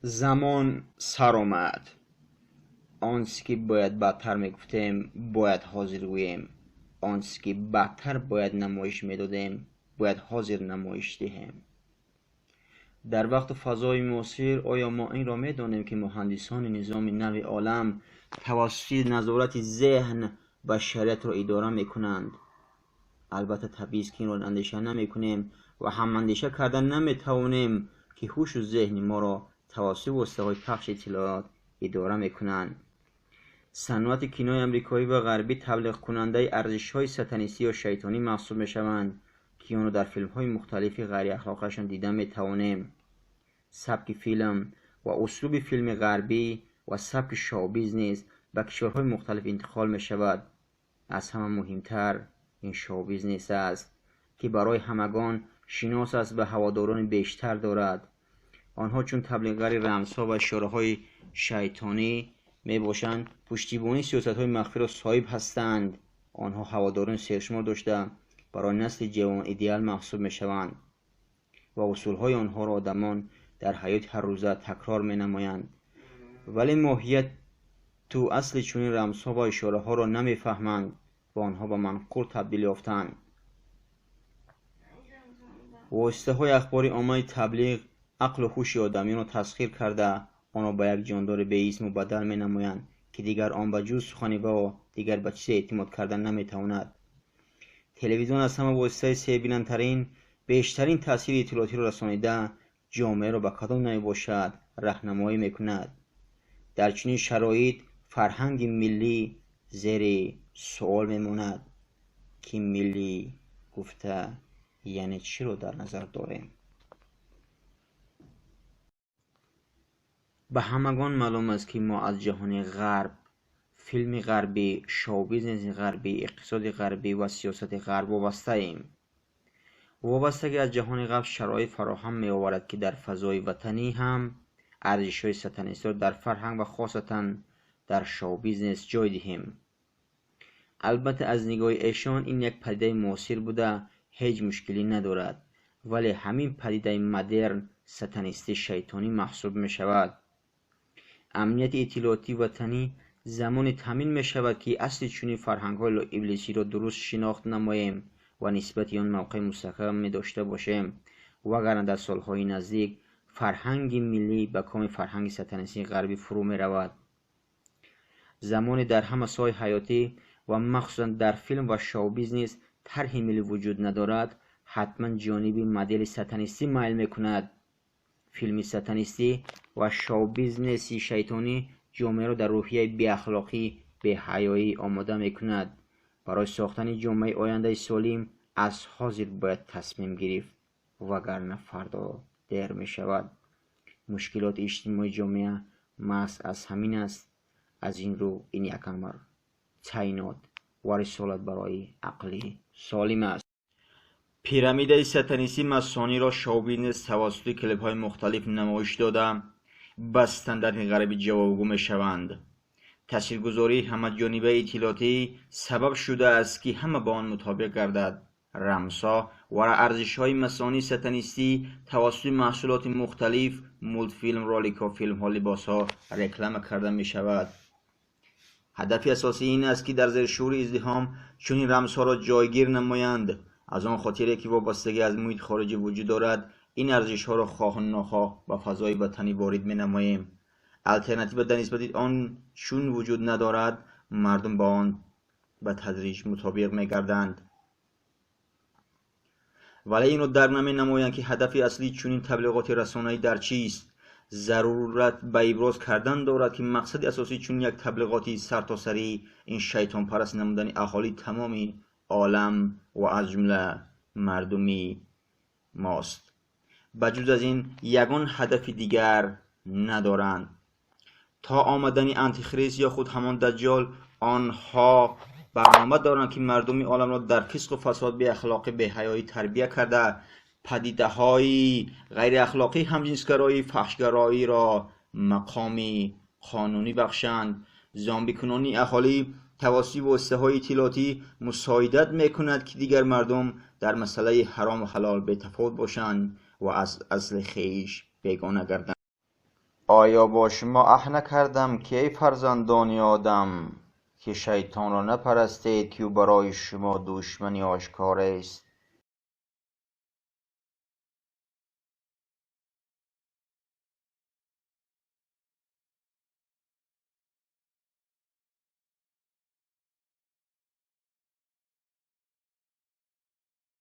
Замон сар омад. Он чизе ки бояд баъдтар мегуфтем, бояд ҳозир гӯем. Он чизе ки баъдтар бояд намоиш медодем, бояд ҳозир намоиш диҳем. Дар вақту фазои муосир оё мо инро медонем, ки муҳандисони низоми нави олам тавассути назорати зеҳн башариятро идора мекунанд? Албатта, табиист, ки инро андеша намекунем ва ҳам андеша карда наметавонем, ки ҳушу зеҳни моро тавассути воситаҳои пахши иттилоот идора мекунанд. Саноати кинои амрикоӣ ва ғарбӣ таблиғкунандаи арзишҳои сатанистӣ ё шайтонӣ маҳсуб мешаванд, ки онро дар филмҳои мухталифи ғайриахлоқиашон дида метавонем. Сабки филм ва услуби филми ғарбӣ ва сабки шоу-бизнес ба кишварҳои мухталиф интиқол мешавад. Аз ҳама муҳимтар ин шоу-бизнес аст, ки барои ҳамагон шинос аст ва ҳаводорони бештар дорад. Онҳо чун таблиғгари рамзҳо ва ишораҳои шайтонӣ мебошанд, пуштибонии сиёсатҳои махфиро соҳиб ҳастанд. Онҳо ҳаводорони сершумор дошта, барои насли ҷавон идеал маҳсуб мешаванд ва усулҳои онҳоро одамон дар ҳаёти ҳаррӯза такрор менамоянд, вале моҳияту асли чунин рамзҳо ва ишораҳоро намефаҳманд ва онҳо ба манқур табдил ёфтанд. Воситаҳои ахбори оммаи таблиғ ақлу ҳуши одамиёнро тасхир карда, онро ба як ҷондори беҳис мубаддал менамоянд, ки дигар он ба ҷуз сухани ва дигар ба чизе эътимод кардан наметавонад. Телевизион аз ҳама воситаи сербинандатарин, бештарин таъсири иттилоотиро расонида, ҷомеаро ба кадом навъе бошад раҳнамоӣ мекунад. Дар чунин шароит фарҳанги миллӣ зери суол мемонад, ки миллӣ гуфта яъне чиро дар назар дорем. Ба ҳамагон маълум аст, ки мо аз ҷаҳони ғарб, филми ғарбӣ, шоу-бизнеси ғарбӣ, иқтисоди ғарбӣ ва сиёсати ғарб вобастаем. Вобастагӣ аз ҷаҳони ғарб шароит фароҳам меоварад, ки дар фазои ватанӣ ҳам арзишҳои сатанистиро дар фарҳанг ва хосатан дар шоу-бизнес ҷой диҳем. Албатта, аз нигоҳи эшон ин як падидаи муосир буда, ҳеҷ мушкилӣ надорад, вале ҳамин падидаи модерн сатанистӣ шайтонӣ маҳсуб мешавад. Амнияти иттилоотии ватанӣ замоне таъмин мешавад, ки асли чунин фарҳангҳои иблисиро дуруст шинохт намоем ва нисбати он мавқеи мустаҳкаме дошта бошем, вагарна дар солҳои наздик фарҳанги миллӣ ба коми фарҳанги сатанистии ғарбӣ фурӯ меравад. Замоне дар ҳама соҳаи ҳаётӣ ва махсусан дар филм ва шоу-бизнес тарҳи миллӣ вуҷуд надорад, ҳатман ҷониби модели сатанистӣ майл мекунад. Филми сатанистӣ ва шоу-бизнеси шайтонӣ ҷомеаро дар рӯҳияи беахлоқӣ, беҳаёӣ омода мекунад. Барои сохтани ҷомеаи ояндаи солим аз ҳозир бояд тасмим гирифт, вагарна фардо дер мешавад. Мушкилоти иҷтимоии ҷомеа маҳз аз ҳамин аст. Аз ин рӯ ин як амр, таъйинот ва рисолат барои ақли солим аст. Пирамидаи сатанистӣ масониро шоу-бизнес тавассути клипҳои мухталиф намоиш дода, ба стандарти ғарбӣ ҷавобгӯ мешаванд. Таъсиргузории ҳамаҷонибаи иттилоотӣ сабаб шудааст, ки ҳама ба он мутобиқ гардад. Рамзҳо ва арзишҳои масонии сатанистӣ тавассути маҳсулоти мухталиф, мултфилм, роликҳо, филмҳо, либосҳо реклама карда мешавад. Ҳадафи асосӣ ин аст, ки дар зершуури издиҳом чунин рамзҳоро ҷойгир намоянд. Аз он хотире ки вобастагӣ аз муҳити хориҷӣ вуҷуд дорад, ин арзишҳоро хоҳу нохоҳ ба фазои ватанӣ ворид менамоем. Алтернатива дар нисбати он чун вуҷуд надорад, мардум ба он ба тадриҷ мутобиқ мегарданд. Вале инро дарк наменамоянд, ки ҳадафи аслии чунин таблиғоти расонаӣ дар чист. Зарурат ба иброз кардан дорад, ки мақсади асосии чунин як таблиғоти сартосарӣ ин шайтонпараст намудани аҳолии тамоми олам ва аз ҷумла мардуми мост. Ба ҷуз аз ин ягон ҳадафи дигар надоранд. То омадани антихрист ё худ ҳамон даҷҷол онҳо барнома доранд, ки мардуми оламро дар фисқу фасод, беахлоқӣ, беҳаёӣ тарбия карда, падидаҳои ғайриахлоқӣ, ҳамҷинсгароӣ, фаҳшгароиро мақоми қонунӣ бахшанд. Зомбикунонии аҳолӣ тавассути воситаҳои иттилоотӣ мусоидат мекунад, ки дигар мардум дар масъалаи ҳарому ҳалол бетафовут бошанд ва аз асли хеш бегона гарданд. Оё бо шумо аҳд накардам, ки эй фарзандони Одам, ки шайтонро напарастед, ки ӯ барои шумо душмани ошкор аст?